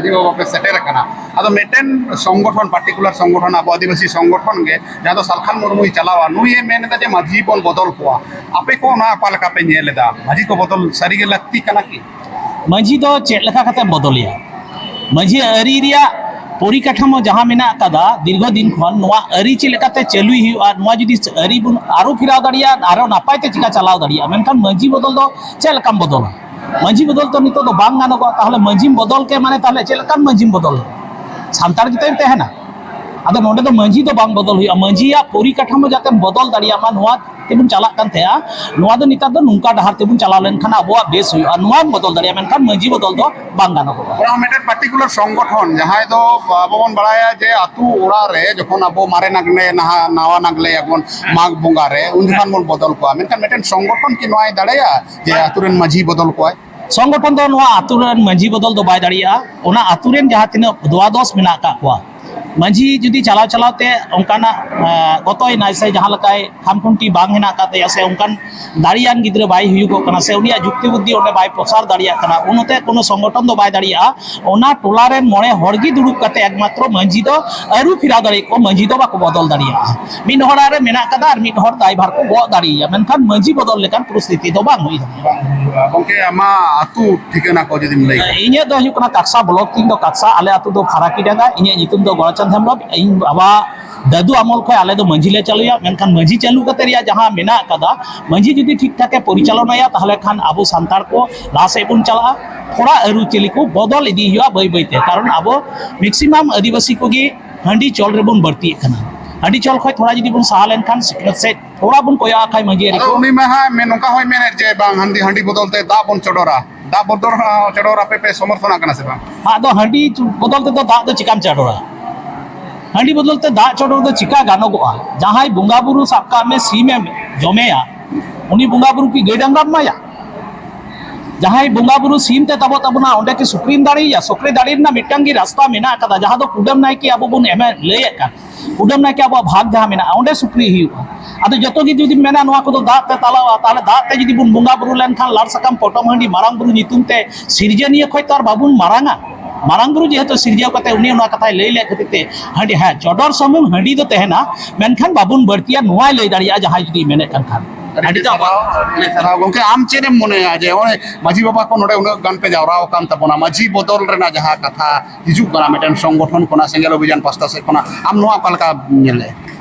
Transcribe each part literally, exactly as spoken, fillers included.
ᱢᱟᱹᱡᱷᱤ ᱵᱟᱵᱟ ᱯᱮ ᱥᱮᱴᱮᱨ ᱟᱠᱟᱱᱟ᱾ ᱟᱫᱚ ᱢᱤᱫᱴᱮᱱ ᱥᱚᱝᱜᱚᱴᱷᱚᱱ, ᱯᱟᱨᱴᱤᱠᱩᱞᱟᱨ ᱥᱚᱝᱜᱚᱴᱷᱚᱱ, ᱟᱵᱚ ᱟᱹᱫᱤᱵᱟᱹᱥᱤ ᱥᱚᱝᱜᱚᱴᱷᱚᱱ ᱜᱮ, ᱡᱟᱦᱟᱸ ᱫᱚ ᱥᱟᱞᱠᱷᱟᱱ ᱢᱩᱨᱢᱩᱭ ᱪᱟᱞᱟᱣᱟ, ᱱᱩᱭᱮ ᱢᱮᱱ ᱮᱫᱟ ᱡᱮ ᱢᱟᱹᱡᱷᱤ ᱵᱚᱱ ᱵᱚᱫᱚᱞ ᱠᱚᱣᱟ᱾ ᱟᱯᱮ ᱠᱚ ᱚᱱᱟ ᱚᱠᱟ ᱞᱮᱠᱟ ᱯᱮ ᱧᱮᱞ ᱮᱫᱟ? ᱢᱟᱹᱡᱷᱤ ᱠᱚ ᱵᱚᱫᱚᱞ ᱥᱟᱹᱨᱤᱜᱮ ᱞᱟᱹᱠᱛᱤ ᱠᱟᱱᱟ ᱠᱤ? ᱢᱟᱹᱡᱷᱤ ᱫᱚ ᱪᱮᱫ ᱞᱮᱠᱟ ᱠᱟᱛᱮᱢ ᱵᱚᱫᱚᱞᱮᱭᱟ? ᱢᱟᱹᱡᱷᱤ ᱟᱹᱨᱤ ᱨᱮᱭᱟᱜ ᱯᱚᱨᱤᱠᱟᱴᱷᱟᱢᱳ ᱡᱟᱦᱟᱸ ᱢᱮᱱᱟᱜ ᱟᱠᱟᱫᱟ ᱫᱤᱨᱜᱷᱚ ᱫᱤᱱ ᱠᱷᱚᱱ, ᱱᱚᱣᱟ ᱟᱹᱨᱤ ᱪᱮᱫ ᱞᱮᱠᱟᱛᱮ ᱪᱟᱹᱞᱩᱭ ᱦᱩᱭᱩᱜᱼᱟ, ᱱᱚᱣᱟ ᱡᱩᱫᱤ ᱟᱹᱨᱤ ᱵᱚᱱ ᱟᱹᱨᱩ ᱯᱷᱮᱨᱟᱣ ᱫᱟᱲᱮᱭᱟᱜᱼᱟ, ᱟᱨᱚ ᱱᱟᱯᱟᱭ ᱛᱮ ᱪᱤᱠᱟ ᱪᱟᱞᱟᱣ ᱫᱟᱲᱮᱭᱟᱜᱼᱟ᱾ ᱢᱮᱱᱠᱷᱟᱱ ᱢᱟᱹᱡᱷᱤ ᱵᱚᱫᱚᱞ ᱫᱚ ᱪᱮᱫ ᱞᱮᱠᱟᱢ ᱵᱚᱫᱚᱞᱟ? ᱢᱟᱹᱡᱷᱤ ᱵᱚᱫᱚᱞ ᱛᱚ ᱱᱤᱛᱚᱜ ᱫᱚ ᱵᱟᱝ ᱜᱟᱱᱚᱜᱚᱜᱼᱟ᱾ ᱛᱟᱦᱚᱞᱮ ᱢᱟᱹᱡᱷᱤᱢ ᱵᱚᱫᱚᱞ ᱠᱮ ᱢᱟᱱᱮ ᱛᱟᱦᱚᱞᱮ ᱪᱮᱫ ᱞᱮᱠᱟᱱ ᱢᱟᱹᱡᱷᱤᱢ ᱵᱚᱫᱚᱞ? ᱥᱟᱱᱛᱟᱲ ᱜᱮᱛᱚᱭ ᱛᱟᱦᱮᱱᱟ᱾ ᱟᱫᱚ ᱱᱚᱰᱮ ᱫᱚ ᱢᱟᱹᱡᱷᱤ ᱫᱚ ᱵᱟᱝ ᱵᱚᱫᱚᱞ ᱦᱩᱭᱩᱜᱼᱟ᱾ ᱢᱟᱹᱡᱷᱤᱭᱟᱜ ᱯᱚᱨᱤᱠᱟᱴᱷᱟᱢᱳ ᱡᱟᱛᱮᱢ ᱵᱚᱫᱚᱞ ᱫᱟᱲᱮᱭᱟᱜ ᱢᱟ, ᱱᱚᱣᱟ ᱛᱮᱵᱚᱱ ᱪᱟᱞᱟᱜ ᱠᱟᱱ ᱛᱟᱦᱮᱸᱜᱼᱟ᱾ ᱱᱚᱣᱟ ᱫᱚ ᱱᱮᱛᱟᱨ ᱫᱚ ᱱᱚᱝᱠᱟ ᱰᱟᱦᱟᱨ ᱛᱮᱵᱚᱱ ᱪᱟᱞᱟᱣ ᱞᱮᱱᱠᱷᱟᱱ ᱟᱵᱚᱣᱟᱜ ᱵᱮᱥ ᱦᱩᱭᱩᱜᱼᱟ, ᱱᱚᱣᱟᱢ ᱵᱚᱫᱚᱞ ᱫᱟᱲᱮᱭᱟᱜᱼᱟ, ᱢᱮᱱᱠᱷᱟᱱ ᱢᱟᱹᱡᱷᱤ ᱵᱚᱫᱚᱞ ᱫᱚ ᱵᱟᱝ ᱜᱟᱱᱚᱜᱚᱜᱼᱟ᱾ ᱚᱱᱟ ᱦᱚᱸ ᱢᱤᱫᱴᱮᱱ ᱯᱟᱨᱴᱤᱠᱩᱞᱟᱨ ᱥᱚᱝᱜᱚᱴᱷᱚᱱ, ᱡᱟᱦᱟᱸᱭ ᱫᱚ ᱟᱵᱚ ᱵᱚᱱ ᱵᱟᱲᱟᱭᱟ ᱡᱮ ᱟᱹᱛᱩ ᱚᱲᱟᱜ ᱨᱮ ᱡᱚᱠᱷᱚᱱ ᱟᱵᱚ ᱢᱟᱨᱮ ᱱᱟᱜᱽᱞᱮ ᱱᱟᱦᱟ-, ᱱᱟᱣᱟ ᱱᱟᱜᱽᱞᱮ ᱟᱵᱚᱱ ᱢᱟᱜᱽ ᱵᱚᱸᱜᱟ ᱨᱮ, ᱩᱱ ᱡᱚᱠᱷᱚᱱ ᱵᱚᱱ ᱵᱚᱫᱚᱞ ᱠᱚᱣᱟ, ᱢᱮᱱᱠᱷᱟᱱ ᱢᱤᱫᱴᱮᱱ ᱥᱚᱝᱜᱚᱴᱷᱚᱱ ᱠᱤ ᱱᱚᱣᱟᱭ ᱫᱟᱲᱮᱭᱟᱜᱼᱟ ᱡᱮ ᱟᱹᱛᱩ ᱨᱮᱱ ᱢᱟᱹᱡᱷᱤ ᱵᱚᱫᱚᱞ ᱠᱚᱣᱟᱭ? ᱥᱚᱝᱜᱚᱴᱷᱚᱱ ᱫᱚ ᱱᱚᱣᱟ ᱟᱹᱛᱩ ᱨᱮᱱ ᱢᱟᱹᱡᱷᱤ ᱵᱚᱫᱚᱞ ᱫᱚ ᱵᱟᱭ ᱫᱟᱲᱮᱭᱟᱜᱼᱟ᱾ ᱚᱱᱟ ᱟᱹᱛᱩ ᱨᱮᱱ ᱡᱟᱦᱟᱸ ᱛᱤᱱᱟᱹᱜ ᱫᱩᱣᱟᱫᱚᱥ ᱢᱮᱱᱟᱜ ᱟᱠᱟᱫ ᱠᱚᱣᱟ, ᱢᱟᱹᱡᱷᱤ ᱡᱩᱫᱤ ᱪᱟᱞᱟᱣ ᱪᱟᱞᱟᱣ ᱛᱮ ᱚᱱᱠᱟᱱᱟᱜ, ᱟᱸ, ᱜᱚᱛᱚᱭᱮᱱᱟᱭ ᱥᱮ ᱡᱟᱦᱟᱸ ᱞᱮᱠᱟᱭ ᱠᱷᱟᱢᱠᱷᱩᱱᱴᱤ ᱵᱟᱝ ᱦᱮᱱᱟᱜ ᱟᱠᱟᱫ ᱛᱟᱭᱟ ᱥᱮ ᱚᱱᱠᱟᱱ ᱫᱟᱲᱮᱭᱟᱱ ᱜᱤᱫᱽᱨᱟᱹ ᱵᱟᱭ ᱦᱩᱭᱩᱜᱚᱜ ᱠᱟᱱᱟ ᱥᱮ ᱩᱱᱤᱭᱟᱜ ᱡᱩᱠᱛᱤ ᱵᱩᱫᱽᱫᱷᱤ ᱚᱸᱰᱮ ᱵᱟᱭ ᱯᱨᱚᱥᱟᱨ ᱫᱟᱲᱮᱭᱟᱜ ᱠᱟᱱᱟ, ᱩᱱᱛᱮ ᱠᱳᱱᱳ ᱥᱚᱝᱜᱚᱴᱷᱚᱱ ᱫᱚ ᱵᱟᱭ ᱫᱟᱲᱮᱭᱟᱜᱼᱟ᱾ ᱚᱱᱟ ᱴᱚᱞᱟ ᱨᱮᱱ ᱢᱚᱬᱮ ᱦᱚᱲ ᱜᱮ ᱫᱩᱲᱩᱵ ᱠᱟᱛᱮ ᱮᱠᱢᱟᱛᱨᱚ ᱢᱟᱹᱡᱷᱤ ᱫᱚ ᱟᱹᱨᱩ ᱯᱷᱮᱨᱟᱣ ᱫᱟᱲᱮᱭᱟᱜᱼᱟ, ᱢᱟᱹᱡᱷᱤ ᱫᱚ ᱵᱟᱠᱚ ᱵᱚᱫᱚᱞ ᱫᱟᱲᱮᱭᱟᱜᱼᱟ᱾ ᱢᱤᱫ ᱦᱚᱲᱟᱜ ᱨᱮ ᱢᱮᱱᱟᱜ ᱠᱟᱫᱟ ᱟᱨ ᱢᱤᱫ ᱦᱚᱲ ᱫᱟᱭᱵᱷᱟᱨ ᱠᱚ ᱜᱚᱜ ᱫᱟᱲᱮᱭᱟᱭᱟ, ᱢᱮᱱᱠᱷᱟᱱ ᱢᱟᱹᱡᱷᱤ ᱵᱚᱫᱚᱞ ᱞᱮᱠᱟᱱ ᱯᱚᱨᱤᱥᱛᱷᱤᱛᱤ ᱫᱚ ᱵᱟᱝ ᱦᱩᱭ ᱫᱟᱲᱮᱭᱟᱜᱼᱟ᱾ ᱵᱟᱝ ᱦᱩᱭᱩᱜᱼᱟ᱾ ᱜᱚᱢᱠᱮ, ᱟᱢᱟᱜ ᱟᱹᱛᱩ ᱴᱷᱤᱠᱟᱹᱱᱟ ᱠᱚ ᱡᱩᱫᱤᱢ ᱞᱟᱹᱭ ᱠᱷᱟᱱ? ᱤᱧᱟᱹᱜ ᱫᱚ ᱦᱩᱭᱩᱜ ᱠᱟᱱᱟ ᱠᱟᱠᱥᱟ ᱵᱞᱚᱠ, ᱤᱧ ᱫᱚ ᱠᱟᱠᱥᱟ, ᱟᱞᱮ ᱟᱹᱛᱩ ᱫᱚ ᱯᱷᱟᱨᱟᱠᱤ ᱰᱟᱸᱜᱟ, ᱤᱧᱟᱹᱜ ᱧᱩᱛᱩᱢ ᱫᱚ ᱜᱳᱨᱟᱪᱟᱸᱫᱽ ᱦᱮᱢᱵᱨᱚᱢ᱾ ᱤᱧ ᱵᱟᱵᱟ ᱫᱟᱫᱩ ᱟᱢᱚᱞ ᱠᱷᱚᱱ ᱟᱞᱮ ᱫᱚ ᱢᱟᱹᱡᱷᱤ ᱞᱮ ᱪᱟᱹᱞᱩᱭᱟ, ᱢᱮᱱᱠᱷᱟᱱ ᱢᱟᱹᱡᱷᱤ ᱪᱟᱹᱞᱩ ᱠᱟᱛᱮ ᱨᱮᱭᱟᱜ ᱡᱟᱦᱟᱸ ᱢᱮᱱᱟᱜ ᱠᱟᱫᱟ, ᱢᱟᱹᱡᱷᱤ ᱡᱩᱫᱤ ᱴᱷᱤᱠ ᱴᱷᱟᱠ ᱮ ᱯᱚᱨᱤᱪᱟᱞᱚᱱᱟᱭᱟ, ᱛᱟᱦᱚᱞᱮ ᱠᱷᱟᱱ ᱟᱵᱚ ᱥᱟᱱᱛᱟᱲ ᱠᱚ ᱞᱟᱦᱟ ᱥᱮᱫ ᱵᱚᱱ ᱪᱟᱞᱟᱜᱼᱟ᱾ ᱛᱷᱚᱲᱟ ᱟᱹᱨᱤᱪᱟᱹᱞᱤ ᱠᱚ ᱵᱚᱫᱚᱞ ᱤᱫᱤ ᱦᱩᱭᱩᱜᱼᱟ ᱵᱟᱹᱭ ᱵᱟᱹᱭ ᱛᱮ, ᱠᱟᱨᱚᱱ ᱟᱵᱚ ᱢᱮᱠᱥᱤᱢᱟᱢ ᱟᱹᱫᱤᱵᱟᱹᱥᱤ ᱠᱚᱜᱮ ᱦᱟᱺᱰᱤ ᱪᱚᱞ ᱨᱮᱵᱚᱱ ᱵᱟᱹᱲᱛᱤᱭᱮᱫ ᱠᱟᱱᱟ᱾ ᱦᱟᱺᱰᱤ ᱪᱚᱞ ᱠᱷᱚᱱ ᱛᱷᱚᱲᱟ ᱡᱩᱫᱤ ᱵᱚᱱ ᱥᱟᱦᱟ ᱞᱮᱱᱠᱷᱟᱱ ᱥᱤᱠᱷᱱᱟᱹᱛ ᱥᱮᱫ ᱛᱷᱚᱲᱟ ᱵᱚᱱ ᱠᱚᱭᱚᱜ ᱟᱜ ᱠᱷᱟᱱ ᱢᱟᱹᱡᱷᱤ ᱟᱹᱨᱤ ᱟᱫᱚ ᱠᱚ᱾ ᱩᱱᱤ ᱢᱟ ᱦᱟᱸᱜ ᱢᱮᱱ, ᱱᱚᱝᱠᱟ ᱦᱚᱸᱭ ᱢᱮᱱᱮᱫ ᱡᱮ ᱵᱟᱝ ᱦᱟᱺᱰᱤ, ᱦᱟᱺᱰᱤ ᱵᱚᱫᱚᱞ ᱛᱮ ᱫᱟᱜ ᱵᱚᱱ ᱪᱚᱰᱚᱨᱟ, ᱫᱟᱜ ᱵᱚᱫᱚᱞ, ᱪᱚᱰᱚᱨ ᱟᱯᱮ ᱯᱮ ᱥᱚᱢᱚᱨᱛᱷᱚᱱᱟᱜ ᱠᱟᱱᱟ ᱥᱮ ᱵᱟᱝ? ᱟᱫᱚ ᱦᱟᱺᱰᱤ ᱵᱚᱫᱚᱞ ᱛᱮᱫᱚ ᱫᱟᱜ ᱫᱚ ᱪᱤᱠᱟᱢ ᱪᱚᱰᱚᱨᱟ? ᱦᱟᱺᱰᱤ ᱵᱚᱫᱚᱞ ᱛᱮ ᱫᱟᱜ ᱪᱚᱰᱚᱨ ᱫᱚ ᱪᱤᱠᱟ ᱜᱟᱱᱚᱜᱚᱜᱼᱟ? ᱡᱟᱦᱟᱸᱭ ᱵᱚᱸᱜᱟ ᱵᱩᱨᱩ, ᱥᱟᱵ ᱠᱟᱜ ᱢᱮ, ᱥᱤᱢᱮ ᱡᱚᱢᱮᱭᱟ, ᱩᱱᱤ ᱵᱚᱸᱜᱟ ᱵᱩᱨᱩ ᱠᱤ ᱜᱟᱹᱭ ᱰᱟᱝᱨᱟᱢ ᱮᱢᱟᱭᱟ? ᱡᱟᱦᱟᱸᱭ ᱵᱚᱸᱜᱟ ᱵᱩᱨᱩ ᱥᱤᱢ ᱛᱮ ᱛᱟᱵᱚᱜ ᱛᱟᱵᱚᱱᱟ, ᱚᱸᱰᱮ ᱠᱤ ᱥᱩᱠᱨᱤᱢ ᱫᱟᱲᱮᱭᱟᱭᱟ? ᱥᱩᱠᱨᱤ ᱫᱟᱲᱮ ᱨᱮᱱᱟᱜ ᱢᱤᱫᱴᱟᱝ ᱜᱮ ᱨᱟᱥᱛᱟ ᱢᱮᱱᱟᱜ ᱟᱠᱟᱫᱟ, ᱡᱟᱦᱟᱸ ᱫᱚ ᱠᱩᱰᱟᱹᱢ ᱱᱟᱭᱠᱮ ᱟᱵᱚ ᱵᱚᱱ ᱮᱢᱮ ᱞᱟᱹᱭᱮᱫ ᱠᱟᱱ᱾ ᱠᱩᱰᱟᱹᱢ ᱱᱟᱭᱠᱮ ᱟᱵᱚᱣᱟᱜ ᱵᱷᱟᱜᱽ ᱡᱟᱦᱟᱸ ᱢᱮᱱᱟᱜᱼᱟ, ᱚᱸᱰᱮ ᱥᱩᱠᱨᱤ ᱦᱩᱭᱩᱜᱼᱟ᱾ ᱟᱫᱚ ᱡᱚᱛᱚ ᱜᱮ ᱡᱩᱫᱤᱢ ᱢᱮᱱᱟ ᱱᱚᱣᱟ ᱠᱚᱫᱚ ᱫᱟᱜ ᱛᱮ ᱛᱟᱞᱟᱣᱟ, ᱛᱟᱦᱚᱞᱮ ᱫᱟᱜ ᱛᱮ ᱡᱩᱫᱤ ᱵᱚᱱ ᱵᱚᱸᱜᱟ ᱵᱩᱨᱩ ᱞᱮᱱᱠᱷᱟᱱ ᱞᱟᱲ ᱥᱟᱠᱟᱢ ᱯᱚᱴᱚᱢ ᱦᱟᱺᱰᱤ ᱢᱟᱨᱟᱝ ᱵᱩᱨᱩ ᱧᱩᱛᱩᱢ ᱛᱮ ᱥᱤᱨᱡᱚᱱᱤᱭᱟᱹ ᱠᱷᱚᱡ ᱛᱚ ᱟᱨ ᱵᱟᱵᱚᱱ ᱢᱟᱨᱟᱝᱟ᱾ ᱢᱟᱨᱟᱝ ᱵᱩᱨᱩ ᱡᱮᱦᱮᱛᱩ ᱥᱤᱨᱡᱟᱹᱣ ᱠᱟᱛᱮ ᱩᱱᱤ ᱚᱱᱟ ᱠᱟᱛᱷᱟᱭ ᱞᱟᱹᱭ ᱞᱮᱫ ᱠᱷᱟᱹᱛᱤᱨ ᱛᱮ ᱦᱟᱺᱰᱤ, ᱦᱮᱸ, ᱪᱚᱰᱚᱨ ᱥᱩᱢᱩᱝ ᱦᱟᱺᱰᱤ ᱫᱚ ᱛᱟᱦᱮᱱᱟ, ᱢᱮᱱᱠᱷᱟᱱ ᱵᱟᱵᱚᱱ ᱵᱟᱹᱲᱛᱤᱭᱟ, ᱱᱚᱣᱟᱭ ᱞᱟᱹᱭ ᱫᱟᱲᱮᱭᱟᱜᱼᱟ ᱡᱟᱦᱟᱸᱭ ᱡᱩᱫᱤ ᱢᱮᱱᱮᱫ ᱠᱟᱱ ᱠᱷᱟᱱ᱾ ᱟᱹᱰᱤ ᱦᱟᱺᱰᱤ ᱫᱚ ᱥᱟᱨᱦᱟᱣ, ᱟᱹᱰᱤ ᱥᱟᱨᱦᱟᱣ᱾ ᱜᱚᱢᱠᱮ, ᱟᱢ ᱪᱮᱫ ᱮᱢ ᱢᱚᱱᱮᱭᱟ ᱡᱮ ᱱᱚᱜᱼᱚᱭ ᱢᱟᱹᱡᱷᱤ ᱵᱟᱵᱟ ᱠᱚ ᱱᱚᱰᱮ ᱩᱱᱟᱹᱜ ᱜᱟᱱ ᱯᱮ ᱡᱟᱣᱨᱟ ᱟᱠᱟᱱ ᱛᱟᱵᱚᱱᱟ, ᱢᱟᱹᱡᱷᱤ ᱵᱚᱫᱚᱞ ᱨᱮᱱᱟᱜ ᱡᱟᱦᱟᱸ ᱠᱟᱛᱷᱟ ᱦᱤᱡᱩᱜ ᱠᱟᱱᱟ ᱢᱤᱫᱴᱮᱱ ᱥᱚᱝᱜᱚᱴᱷᱚᱱ ᱠᱷᱚᱱᱟᱜ, ᱥᱮᱸᱜᱮᱞ ᱚᱵᱷᱤᱡᱟᱱ ᱯᱟᱥᱴᱟ ᱥᱮᱫ ᱠᱷᱚᱱᱟᱜ, ᱟᱢ ᱱᱚᱣᱟ ᱚᱠᱟ ᱞᱮᱠᱟ ᱧᱮᱞᱮᱫᱼᱟ?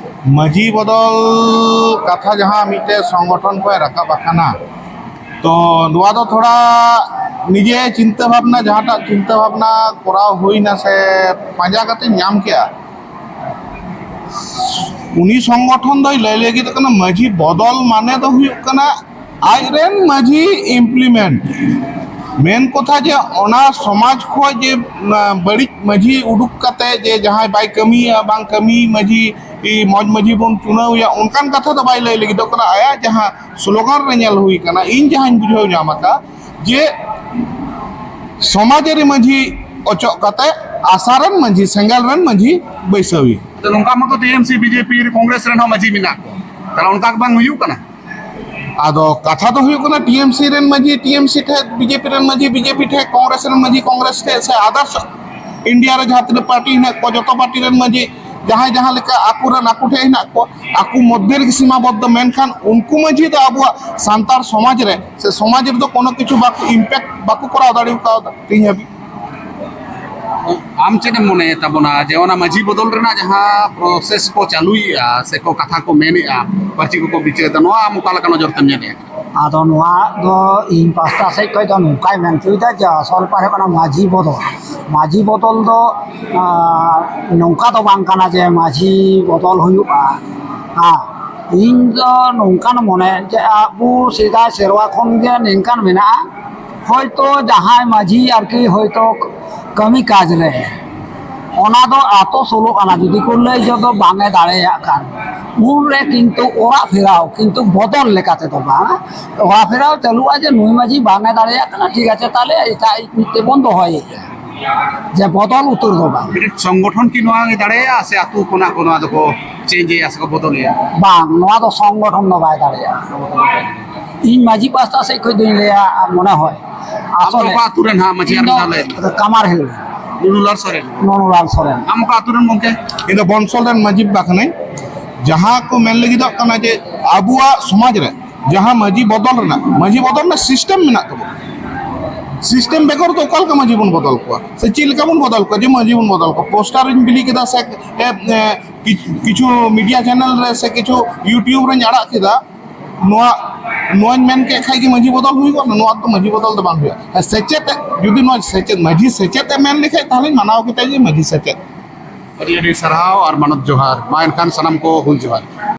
ᱢᱟᱹᱡᱷᱤ ᱵᱚᱫᱚᱞ ᱠᱟᱛᱷᱟ ᱡᱟᱦᱟᱸ ᱢᱤᱫᱴᱮᱱ ᱥᱚᱝᱜᱚᱴᱷᱚᱱ ᱠᱷᱚᱱ ᱨᱟᱠᱟᱵ ᱟᱠᱟᱱᱟ, ᱛᱚ ᱱᱚᱣᱟ ᱫᱚ ᱛᱷᱚᱲᱟ ᱱᱤᱡᱮ ᱪᱤᱱᱛᱟᱹ ᱵᱷᱟᱵᱽᱱᱟ, ᱡᱟᱦᱟᱸᱴᱟᱜ ᱪᱤᱱᱛᱟᱹ ᱵᱷᱟᱵᱽᱱᱟ ᱠᱚᱨᱟᱣ ᱦᱩᱭᱱᱟ ᱥᱮ ᱯᱟᱸᱡᱟ ᱠᱟᱛᱮ ᱧᱟᱢ ᱠᱮᱜᱼᱟ, ᱩᱱᱤ ᱥᱚᱝᱜᱚᱴᱷᱚᱱ ᱫᱚᱭ ᱞᱟᱹᱭ ᱞᱟᱹᱜᱤᱫ ᱠᱟᱱᱟ ᱢᱟᱹᱡᱷᱤ ᱵᱚᱫᱚᱞ ᱢᱟᱱᱮ ᱫᱚ ᱦᱩᱭᱩᱜ ᱠᱟᱱᱟ ᱟᱡᱨᱮᱱ ᱢᱟᱹᱡᱷᱤ implement᱾ ᱢᱮᱱ ᱠᱟᱛᱷᱟ ᱡᱮ ᱚᱱᱟ ᱥᱚᱢᱟᱡᱽ ᱠᱷᱚᱱ ᱡᱮ, ᱚᱱᱟ ᱵᱟᱹᱲᱤᱡ ᱢᱟᱹᱡᱷᱤ ᱩᱰᱩᱠ ᱠᱟᱛᱮ ᱡᱮ ᱡᱟᱦᱟᱸᱭ ᱵᱟᱭ ᱠᱟᱹᱢᱤᱭᱟ, ᱵᱟᱝ ᱠᱟᱹᱢᱤ ᱢᱟᱹᱡᱷᱤ, ᱢᱚᱡᱽ ᱢᱟᱹᱡᱷᱤ ᱵᱚᱱ ᱪᱩᱱᱟᱹᱣᱮᱭᱟ, ᱚᱱᱠᱟᱱ ᱠᱟᱛᱷᱟ ᱫᱚ ᱵᱟᱭ ᱞᱟᱹᱭ ᱞᱟᱹᱜᱤᱫᱚᱜ ᱠᱟᱱᱟ᱾ ᱟᱭᱟᱜ ᱡᱟᱦᱟᱸ ᱥᱞᱳᱜᱟᱱ ᱨᱮ ᱧᱮᱞ ᱦᱩᱭ ᱠᱟᱱᱟ, ᱤᱧ ᱡᱟᱦᱟᱸᱧ ᱵᱩᱡᱷᱟᱹᱣ ᱧᱟᱢ ᱟᱠᱟᱫ ᱡᱮ ᱥᱚᱢᱟᱡᱽ ᱟᱹᱨᱤ ᱢᱟᱹᱡᱷᱤ ᱚᱪᱚᱜ ᱠᱟᱛᱮ ᱟᱥᱟ ᱨᱮᱱ ᱢᱟᱹᱡᱷᱤ, ᱥᱮᱸᱜᱮᱞ ᱨᱮᱱ ᱢᱟᱹᱡᱷᱤ ᱵᱟᱹᱭᱥᱟᱹᱣᱤ᱾ ᱟᱫᱚ ᱱᱚᱝᱠᱟ ᱢᱚᱛᱚ ᱴᱤ ᱮᱢ ᱥᱤ, ᱵᱤ ᱡᱮ ᱯᱤ, ᱠᱚᱝᱜᱨᱮᱥ ᱨᱮᱱ ᱦᱚᱸ ᱢᱟᱹᱡᱷᱤ ᱢᱮᱱᱟᱜ ᱠᱚᱣᱟ, ᱛᱟᱦᱚᱞᱮ ᱚᱱᱠᱟ ᱵᱟᱝ ᱦᱩᱭᱩᱜ ᱠᱟᱱᱟ? ᱟᱫᱚ ᱠᱟᱛᱷᱟ ᱫᱚ ᱦᱩᱭᱩᱜ ᱠᱟᱱᱟ, ᱴᱤ ᱮᱢ ᱥᱤ ᱨᱮᱱ ᱢᱟᱹᱡᱷᱤ ᱴᱤ ᱮᱢ ᱥᱤ ᱴᱷᱮᱡ, ᱵᱤ ᱡᱮ ᱯᱤ ᱨᱮᱱ ᱢᱟᱹᱡᱷᱤ ᱵᱤ ᱡᱮ ᱯᱤ ᱴᱷᱮᱡ, ᱠᱚᱝᱜᱨᱮᱥ ᱨᱮᱱ ᱢᱟᱹᱡᱷᱤ ᱠᱚᱝᱜᱨᱮᱥ ᱴᱷᱮᱡ, ᱥᱮ others ᱤᱱᱰᱤᱭᱟ ᱨᱮ ᱡᱟᱦᱟᱸ ᱛᱤᱱᱟᱹᱜ ᱯᱟᱨᱴᱤ ᱦᱮᱱᱟᱜ ᱠᱚᱣᱟ, ᱡᱚᱛᱚ ᱯᱟᱨᱴᱤ ᱨᱮᱱ ᱢᱟᱹᱡᱷᱤ ᱡᱟᱦᱟᱸᱭ ᱡᱟᱦᱟᱸ ᱞᱮᱠᱟ ᱟᱠᱚ ᱨᱮᱱ ᱟᱠᱚ ᱴᱷᱮᱡ ᱦᱮᱱᱟᱜ ᱠᱚᱣᱟ, ᱟᱠᱚ ᱢᱚᱫᱽᱫᱷᱮ ᱨᱮᱜᱮ ᱥᱤᱢᱟ ᱵᱚᱫᱽᱫᱷᱚ, ᱢᱮᱱᱠᱷᱟᱱ ᱩᱱᱠᱩ ᱢᱟᱹᱡᱷᱤ ᱫᱚ ᱟᱵᱚᱣᱟᱜ ᱥᱟᱱᱛᱟᱲ ᱥᱚᱢᱟᱡᱽ ᱨᱮ ᱥᱮ ᱥᱚᱢᱟᱡᱽ ᱨᱮᱫᱚ ᱠᱳᱱᱳ ᱠᱤᱪᱷᱩ ᱵᱟᱠᱚ impact ᱵᱟᱠᱚ ᱠᱚᱨᱟᱣ ᱫᱟᱲᱮ ᱠᱟᱣᱫᱟ ᱛᱮᱦᱮᱧ ᱦᱟᱹᱵᱤᱡ᱾ ᱟᱢ ᱪᱮᱫ ᱮᱢ ᱢᱚᱱᱮᱭᱮᱫ ᱛᱟᱵᱚᱱᱟ ᱡᱮ ᱚᱱᱟ ᱢᱟᱹᱡᱷᱤ ᱵᱚᱫᱚᱞ ᱨᱮᱱᱟᱜ ᱡᱟᱦᱟᱸ process ᱠᱚ ᱪᱟᱹᱞᱩᱭᱮᱫᱼᱟ ᱥᱮ ᱠᱚ ᱠᱟᱛᱷᱟ ᱠᱚ ᱢᱮᱱᱮᱫᱼᱟ, ᱯᱟᱹᱨᱥᱤ ᱠᱚᱠᱚ ᱵᱤᱪᱟᱹᱨᱮᱫᱟ, ᱱᱚᱣᱟ ᱟᱢ ᱚᱠᱟ ᱞᱮᱠᱟ ᱱᱚᱡᱚᱨ ᱛᱮᱢ ᱧᱮᱞᱮᱫᱼᱟ? ᱟᱫᱚ ᱱᱚᱣᱟ ᱫᱚ ᱤᱧ ᱯᱟᱥᱴᱟ ᱥᱮᱫ ᱠᱷᱚᱱ ᱫᱚ ᱱᱚᱝᱠᱟᱧ ᱢᱮᱱ ᱦᱚᱪᱚᱭᱮᱫᱟ ᱡᱮ ᱟᱥᱚᱞ ᱯᱟᱨ ᱦᱩᱭᱩᱜ ᱠᱟᱱᱟ ᱢᱟᱹᱡᱷᱤ ᱵᱚᱫᱚᱞ᱾ ᱢᱟᱹᱡᱷᱤ ᱵᱚᱫᱚᱞ ᱫᱚ, ᱟᱸ, ᱱᱚᱝᱠᱟ ᱫᱚ ᱵᱟᱝ ᱠᱟᱱᱟ ᱡᱮ ᱢᱟᱹᱡᱷᱤ ᱵᱚᱫᱚᱞ ᱦᱩᱭᱩᱜᱼᱟ᱾ ᱦᱮᱸ, ᱤᱧ ᱫᱚ ᱱᱚᱝᱠᱟᱱ ᱢᱚᱱᱮ ᱡᱮ ᱟᱵᱚ ᱥᱮᱫᱟᱭ ᱥᱮᱨᱣᱟ ᱠᱷᱚᱱ ᱜᱮ ᱱᱤᱝᱠᱟᱱ ᱢᱮᱱᱟᱜᱼᱟ, ᱦᱚᱭᱛᱳ ᱡᱟᱦᱟᱸᱭ ᱢᱟᱹᱡᱷᱤ ᱟᱨᱠᱤ ᱦᱚᱭᱛᱳ ᱠᱟᱹᱢᱤ ᱠᱟᱡᱽ ᱨᱮ ᱚᱱᱟ ᱫᱚ ᱟᱛᱳ ᱥᱳᱞᱳ ᱟᱱᱟ ᱡᱩᱫᱤ ᱠᱚ ᱞᱟᱹᱭ ᱡᱚᱫᱚ ᱵᱟᱝ ᱮ ᱫᱟᱲᱮᱭᱟᱜ ᱠᱷᱟᱱ, ᱩᱱᱨᱮ ᱠᱤᱱᱛᱩ ᱚᱲᱟᱜ ᱯᱷᱮᱨᱟᱣ, ᱠᱤᱱᱛᱩ ᱵᱚᱫᱚᱞ ᱞᱮᱠᱟ ᱛᱮᱫᱚ ᱵᱟᱝ, ᱚᱲᱟᱜ ᱯᱷᱮᱨᱟᱣ ᱪᱟᱹᱞᱩᱜᱼᱟ ᱡᱮ ᱱᱩᱭ ᱢᱟᱹᱡᱷᱤ ᱵᱟᱝ ᱮ ᱫᱟᱲᱮᱭᱟᱜ ᱠᱟᱱᱟ, ᱴᱷᱤᱠ ᱟᱪᱷᱮ, ᱛᱟᱦᱞᱮ ᱮᱴᱟᱜ ᱤᱡ ᱢᱤᱫᱴᱮᱡ ᱵᱚᱱ ᱫᱚᱦᱚᱭᱮᱭᱟ, ᱡᱮ ᱵᱚᱫᱚᱞ ᱩᱛᱟᱹᱨ ᱫᱚ ᱵᱟᱝ᱾ ᱢᱤᱫᱴᱮᱡ ᱥᱚᱝᱜᱚᱴᱷᱚᱱ ᱠᱤ ᱱᱚᱣᱟ ᱜᱮ ᱫᱟᱲᱮᱭᱟᱜᱼᱟ ᱥᱮ ᱟᱛᱳ ᱠᱷᱚᱱᱟᱜ ᱠᱚ ᱱᱚᱣᱟ ᱫᱚᱠᱚ change ᱮᱭᱟ ᱥᱮᱠᱚ ᱵᱚᱫᱚᱞᱮᱭᱟ? ᱵᱟᱝ, ᱱᱚᱣᱟ ᱫᱚ ᱥᱚᱝᱜᱚᱴᱷᱚᱱ ᱫᱚ ᱵᱟᱭ ᱫᱟᱲᱮᱭᱟᱜᱼᱟ᱾ ᱤᱧ ᱢᱟᱹᱡᱷᱤ ᱯᱟᱥᱴᱟ ᱥᱮᱫ ᱠᱷᱚᱱ ᱫᱚᱧ ᱞᱟᱹᱭᱟ, ᱢᱚᱱᱮ ᱦᱚᱭ ᱟᱢ ᱫᱚ ᱟᱥᱚᱞᱮ ᱚᱠᱟ ᱟᱹᱛᱩ ᱨᱮᱱ ᱦᱟᱸᱜ ᱢᱟᱹᱡᱷᱤ? ᱤᱧ ᱟᱨ ᱫᱚ ᱢᱤᱫ ᱫᱷᱟᱣ ᱞᱟᱹᱭ ᱢᱮ᱾ ᱠᱟᱢᱟᱨ ᱦᱤᱞ᱾ ᱞᱩᱞᱩᱞᱟᱞ ᱥᱚᱨᱮᱱ᱾ ᱞᱩᱞᱩᱞᱟᱞ ᱥᱚᱨᱮᱱ᱾ ᱟᱢ ᱚᱠᱟ ᱟᱹᱛᱩ ᱨᱮᱱ ᱜᱚᱢᱠᱮ? ᱤᱧ ᱫᱚ ᱵᱚᱱᱥᱚᱞ ᱨᱮᱱ ᱢᱟᱹᱡᱷᱤ ᱵᱟᱵᱟ ᱠᱟᱹᱱᱟᱹᱧ᱾ ᱡᱟᱦᱟᱸ ᱠᱚ ᱢᱮᱱ ᱞᱟᱹᱜᱤᱫᱚᱜ ᱠᱟᱱᱟ ᱡᱮ ᱟᱵᱚᱣᱟᱜ ᱥᱚᱢᱟᱡᱽ ᱨᱮ ᱡᱟᱦᱟᱸ ᱢᱟᱹᱡᱷᱤ ᱵᱚᱫᱚᱞ ᱨᱮᱱᱟᱜ, ᱢᱟᱹᱡᱷᱤ ᱵᱚᱫᱚᱞ ᱨᱮᱱᱟᱜ ᱥᱤᱥᱴᱮᱢ ᱢᱮᱱᱟᱜ ᱛᱟᱵᱚᱱᱟ᱾ ᱥᱤᱥᱴᱮᱢ ᱵᱮᱜᱚᱨ ᱫᱚ ᱚᱠᱟ ᱞᱮᱠᱟ ᱢᱟᱹᱡᱷᱤ ᱵᱚᱱ ᱵᱚᱫᱚᱞ ᱠᱚᱣᱟ? ᱥᱮ ᱪᱮᱫ ᱞᱮᱠᱟ ᱵᱚᱱ ᱵᱚᱫᱚᱞ ᱠᱚᱣᱟ ᱡᱮ ᱢᱟᱹᱡᱷᱤ ᱵᱚᱱ ᱵᱚᱫᱚᱞ ᱠᱚᱣᱟ? ᱯᱳᱥᱴᱟᱨ ᱤᱧ ᱵᱤᱞᱤ ᱠᱮᱫᱟ ᱥᱮ, ᱮ, ᱮ, ᱠᱤ-, ᱠᱤᱪᱷᱩ ᱢᱤᱰᱤᱭᱟ ᱪᱮᱱᱮᱞ ᱨᱮ ᱥᱮ ᱠᱤᱪᱷᱩ YouTube ᱨᱮᱧ ᱟᱲᱟᱜ ᱠᱮᱫᱟ, ᱱᱚᱣᱟ, ᱱᱚᱣᱟᱧ ᱢᱮᱱ ᱠᱮᱫ ᱠᱷᱟᱡ ᱜᱮ ᱢᱟᱹᱡᱷᱤ ᱵᱚᱫᱚᱞ ᱦᱩᱭᱩᱜᱼᱟ? ᱱᱚᱣᱟ ᱫᱚ ᱢᱟᱹᱡᱷᱤ ᱵᱚᱫᱚᱞ ᱫᱚ ᱵᱟᱝ ᱦᱩᱭᱩᱜᱼᱟ᱾ ᱥᱮᱪᱮᱫ, ᱡᱩᱫᱤ ᱱᱚᱣᱟ ᱥᱮᱪᱮᱫ, ᱢᱟᱹᱡᱷᱤ ᱥᱮᱪᱮᱫ ᱮ ᱢᱮᱱ ᱞᱮᱠᱷᱟᱡ, ᱛᱟᱦᱞᱮᱧ ᱢᱟᱱᱟᱣ ᱠᱮᱫᱟ ᱡᱮ ᱢᱟᱹᱡᱷᱤ ᱥᱮᱪᱮᱫ᱾ ᱟᱹᱰᱤ ᱟᱹᱰᱤ ᱥᱟᱨᱦᱟᱣ ᱟᱨ ᱢᱟᱱᱚᱛ ᱡᱚᱦᱟᱨ᱾ ᱢᱟ ᱮᱱᱠᱷᱟᱱ ᱥᱟᱱᱟᱢ ᱠᱚ ᱦᱩᱞ ᱡᱚᱦᱟᱨ᱾